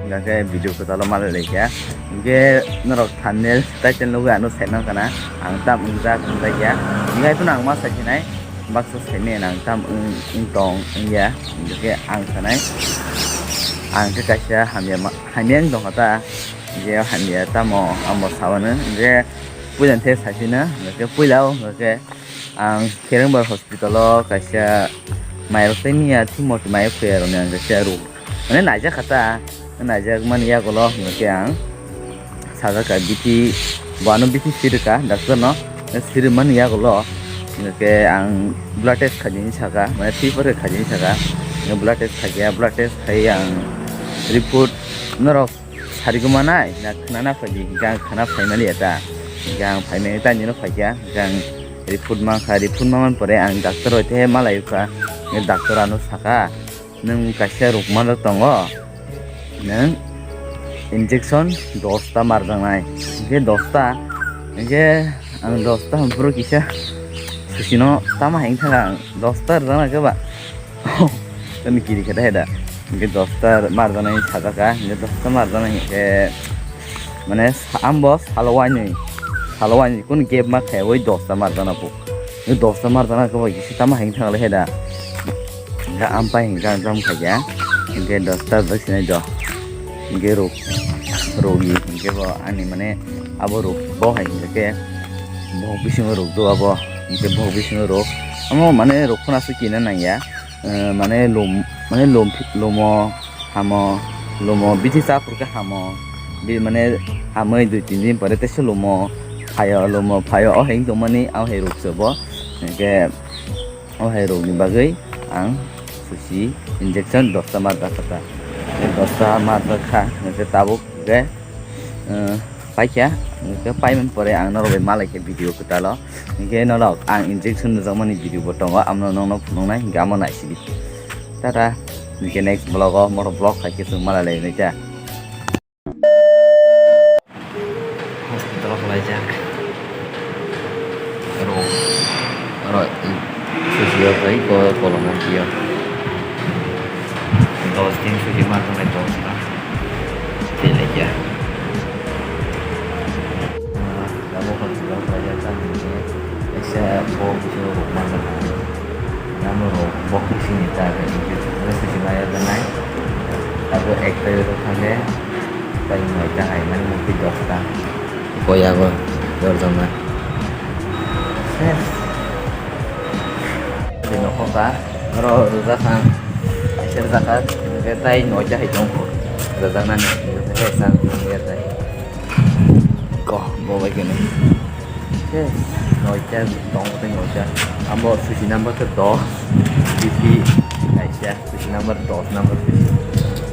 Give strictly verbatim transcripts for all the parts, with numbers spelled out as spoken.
Hingke video kwtal o malai laikha. Hingke norok thumbnail, title nugwi ano sai mankha na. Ang tam wngjak wngjak ya. Hingke haikhe no ang ma sai khe nai. Baksa sai maya ang tam wng, wng tong wngya. Hingke ang sanai. Ang khe kaisa hamya ma, hamya wng tongkha ta. Hingke hamya tamo amo sawano. Hingke puila the sai phino. Hingke puila o hingke ang Kherengbar hospital o kaisa mairok tei miya thik moti mayok phuya rokni ang kaisa ruk. Mane naijak kha ta, naijak mani yagulo hingke ang sajak kha bithi, bo ano bithi sirika doctor no, siri mani yagulo hingke ang blood test khaidi hinwi saka, mane twi porkhe khaidi hinwi saka, blood test khaikha, blood test khai ang report norok sarigo manai na khwnana phaidi hingke ang khwna phaimani eta, hingke ang phaimani ta nino phaikha, hingke ang report mankha, report manmani pore ang doctor bai tei malai kha, doctor ano saka. Nwng kaisa rukmano tongo, nwng injection dosta marjaknai, hingke dosta, hingke ang dosta hwnphuru kisa susino tamo hai wngkha ang dosta rwjaknai khe ba, ani kiri khe da hai da, hingke dosta marjaknai sajak kha, hingke dosta marjaknai hingke. Mane sa-, ambo salo wainwi, salo wainwi kunu gap ma khaiwi dosta marjana bo. Ni dosta marjana khe bo kisi tamo hai thang le da. Ga ampai hingka jam khaja. Hingke dosta dak sinai do. Hingke rok, rogi hingke bo ani mane abo rok bo hai hingke bo bisingo rok do abo. Hingke bo bisingo rok. Amo mane rok khuna su kina nangya. Eh, mane lum, mane lum, lumo. Hamo, lumo bithi cha phuru khe hamo. Bi mane hamwi dui tin din pore teisa lumo phaio, lumo phaio, o hai wng tongmani, o hai rok se bo. Hingkhe o hai rokni bagwi ang susi injection dosta marjakha ta. Dosta marjakha, hingkhe tabuk hingkhe, eh, paikha, hingkhe paimani pore ang norok bai malaikha video kwtalo. Hingkhe norok ang injection nukjakmani video bo tongo, amno nokno phunuknai, hingkhe amo naisidi. Tata, hingke next vlog o, motor vlog hai khe chwng malai lai nai ta. Hospital o khwlaijak. Oro, oro, susi o tei ko kolom o tio. Dos din susi ma tongnai dos ta. Tei lai ya. Abo hospital o khwlaijak ta hingke, kaisa bo bisingo rok manjak. Amo rok bokti sini ta khe, hingke bokti sini ma ya janai. Abo ek tarik o thang khe, pai mai ta hai mani mukti dosta. Koya bo jorjak na. Ses. Di nokho ka, oro rwjak ang. Aser jaka, hingke tai noita hai tong. Rwjak nani, hingke tai sang, hingke tai. Ko, bo bai kene. Yes, noita tong tei noita. Amo susi number khe dos, bithi kaisa, susi number dos number susi.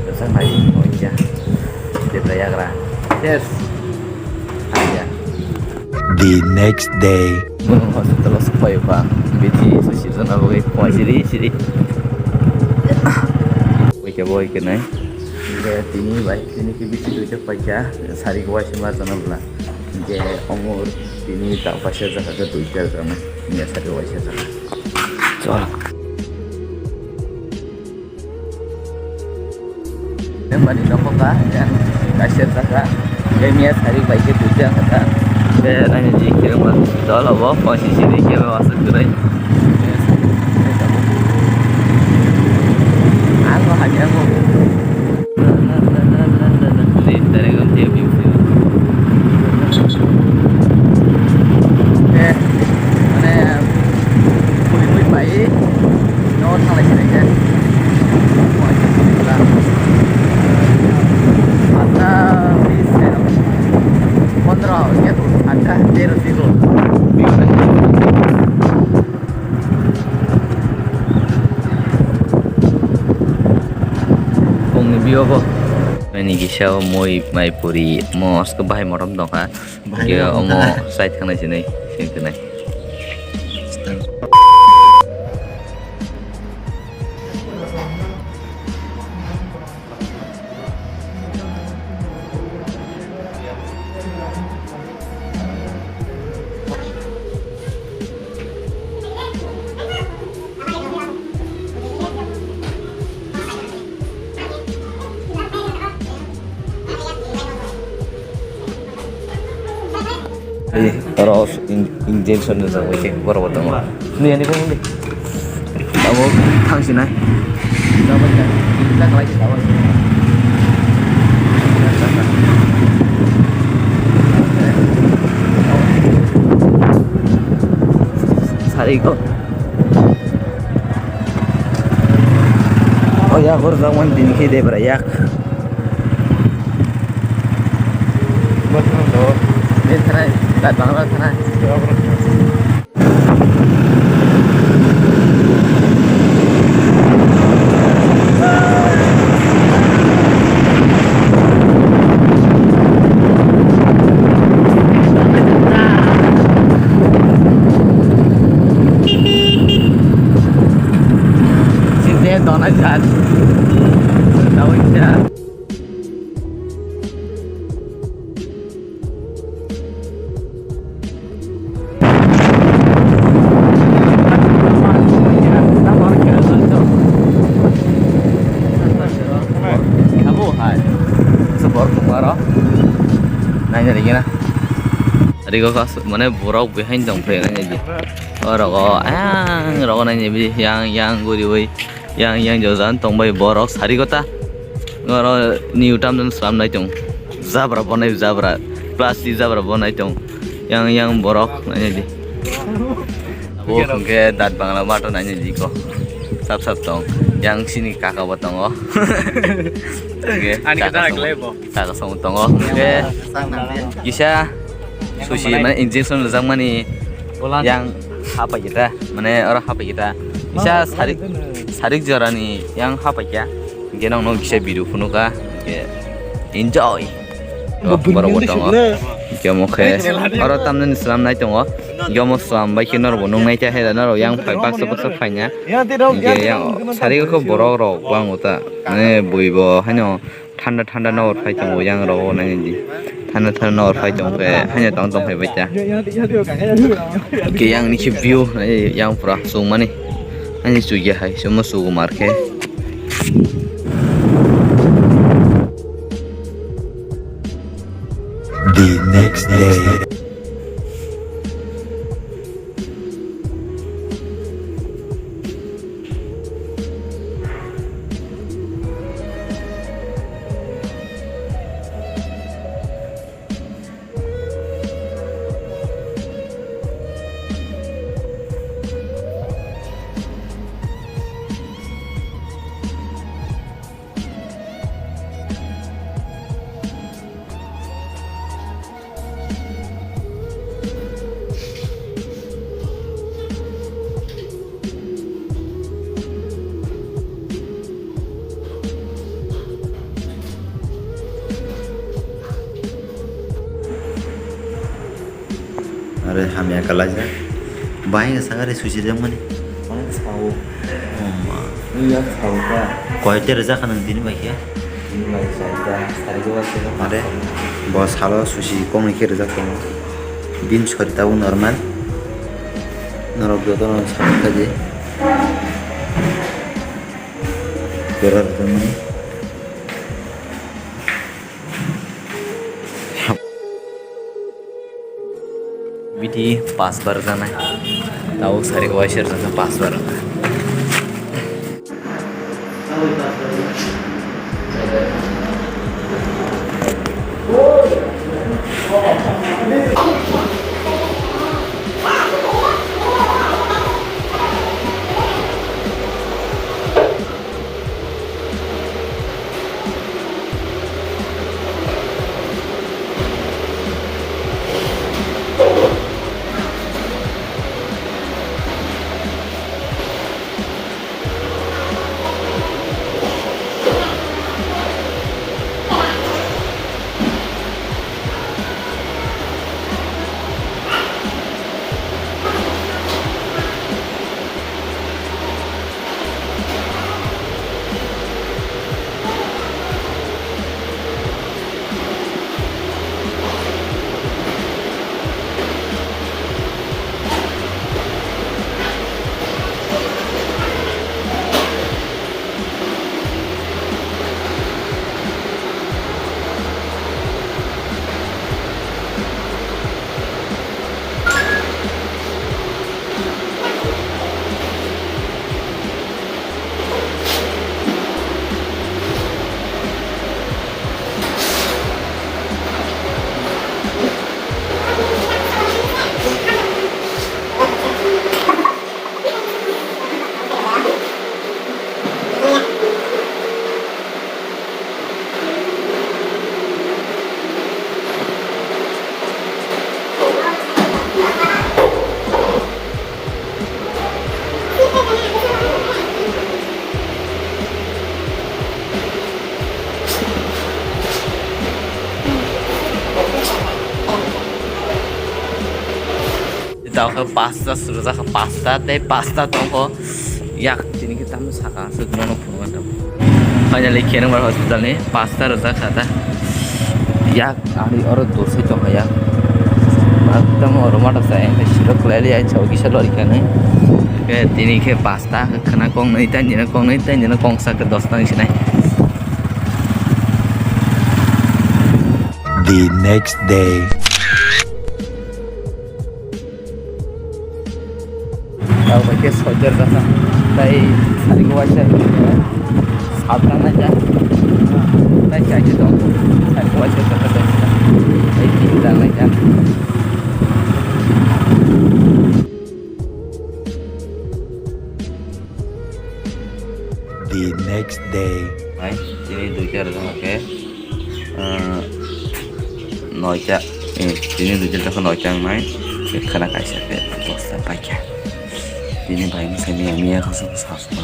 Dosa nai noita. Debra yagra. Yes. Aya. The next day. Hospital o sokphaio ba, bithi susi jona bagwi phone siri siri. Oike bo oike nai. Hingke tini bai, tini khe bithi duita paikha, sari waisa ma jana bwla. Hingke omo tini ta paisa jaka khe duita jana, hingke sari waisa jana. Chwla. Nang mani nokho ka, ya, kaisa jaka. Hingke miya sari bai khe duita jana. Hingke nang ni ji kirim ma dol abo, pasi sini khe ma asuk durai. Ang ko hanya ko. Eh, mane, bui bui pai, no thalai se ke. Patra, bis, pondro, ya tu, acha, tero, sigo. Phungni bio bo. Nini kisa o mui mai puri mo asko bahai motom tongkha. Bahai motom omo tongkha. Sai thangnai sinai sing thangnai. Oro in-, injection rijak bai khe borok bo tongo. Nini ani khe nini. Abo thang sinai. Sari ko. Oh ya, gor zaman din ki de bra yak. Bos nang do. Din thanai, dat bangla thanai. Sinde dona jar. Tawin jar. Naina rigena. Rigo kas mane borok behind dong phe naina di. Oro go ayang rogo naina bi yang yang guri ui. Yang yang jojan tong bai borok sari kota. Oro new tam slam nai tong. Jabra bonai jabra. Plastic jabra bonai tong. Yang yang borok nai di. Bo hwnkhe dat bangla mato nai di ko. Sap sap tong. Yang sini kaka bo tongo. Hwnkhe ani kaka kata song-, naklai bo. Kaka song tongo. Hwnkhe kisa sushi mane injection rwjakmani yang hapai kita mane oro hapai kita. Kisa sarik sarik jorani yang hapai kya. Hwnkhe nokno kisa video phunukha. Hwnkhe enjoy. Borok bo tongo. Hwnkhe omo khe oro tamnani slam nai tongo. Hwnkhe omo slam bai khe norok bo nuknai khe hai norok yang phai baksa baksa phaina. Hwnkhe yang sari khe borok rok bang uta. Mane bui bo haino thanda thanda nokor phai tongo yang rok o nainani. Thanda thanda nokor phai tong khe haino tong tong phai bai ta. Hwnkhe yang ni khe view nai yang pura chwng mani. Ani chukya hai, chuma chugo mar khe. The next day. Are hamya kalaijak. Bahai no saka re susi jak mani. Ang sao. Oh ma. Iya sao ka. Koi te rwjak kha nang tini bai khe? Tini bai sai ta. Sari go ba se. Are bo salo susi komni khe rwjak tongo. Bin sori tabuk normal. Norok joto no sakha je. Bera rwjak mani. Biti pas bar jana. Tau sari waisa jana pas bar. Tamo khe pasta rwjak kha, pasta tei pasta tongkho. Yak, tini khe tamo saka aswk nono phunukgwi tamo. Finally, Khenengbar hospital ni pasta rwjak kha ta. Yak, ari oro dosai tongkha yak. Tamo oro mata sai, sirok kwlai li, ai chao kisa lori kha nai. Khe tini khe pasta, khwna kong nai, tanjina kong nai, tanjina kong sa khe dos tang sinai. The next day. Tamo khe soitor jasa. Tai sari ko waisa. Sabtan na ja. Tai chai se dong. Sari ko waisa jasa tai. Tai tin dan na ja. The next day. Nai, tini duita rwjak khe, ah, noita, eh, tini duita rwjak khe noita wngnai, khe khwna kaisa khe dosta paikha. Tini bai mwsai miya miya khasuk khasuk.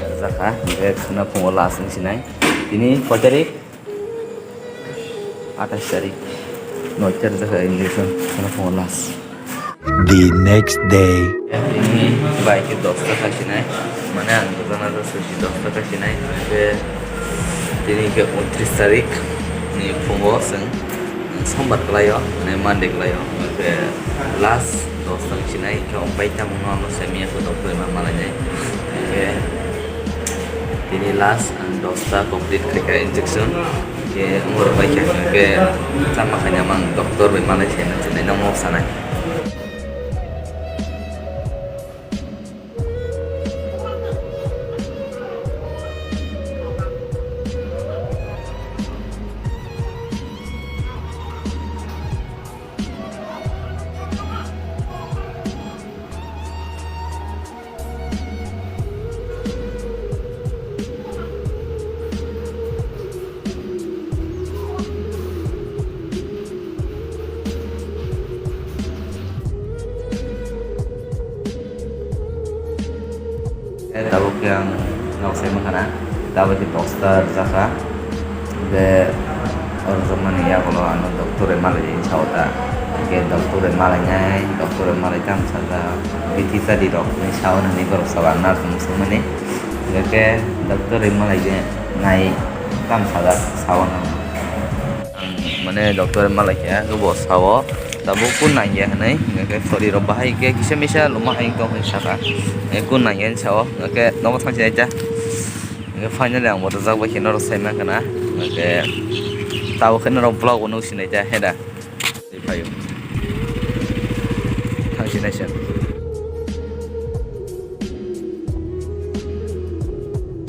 Rwjak kha, hwnkhe khwna phungo last wng sinai. Tini koi tarik? Atais tarik. Noita rwjak kha injection, khwna phungo last. The next day. Tini bai khe dosta kha sinai, mane ang gojana do suji dosta kha sinai, hwnkhe tini khe untris tarik ni phungo chwng sombar kwlaio, mane Monday kwlaio, hwnkhe last dosta kha sinai, hwnkhe o bai tamo no ano semiya khe doctor ma malainai, hwnkhe tini last ang dosta complete khaikha injection. Khe umor bai khe, khe chama khaina mang doctor bai malai khe nang chinai nang mok sanai. Eh, tabuk khe ang nok sai mankha na, tabuk khe dosta rwjak kha. Hwnkhe o rwjakmani yagulo ano doctor bai malai di hinwi sao ta. Hwnkhe doctor bai malainai, doctor bai malai tamo sajak, bithi chadi rok hinwi sao nini borok sabo ang nurse no swngmani. Hwnkhe doctor bai malai nai tamo sajak sao nang. Ang mane doctor bai malai khe bo sao tabuk kun nangya hinwi, hwnkhe sori rok bahai khe kisa misa loma hai tong hinwi saka. Hwnkhe kun nangya hinwi sao, hwnkhe nogo thang sinai ta. Hwnkhe finally ang bo rwjak bai khe norok sai mankha na. Hwnkhe tabuk khe norok vlog o nuk sinai ta, he da? Phaio. Thang sinai se.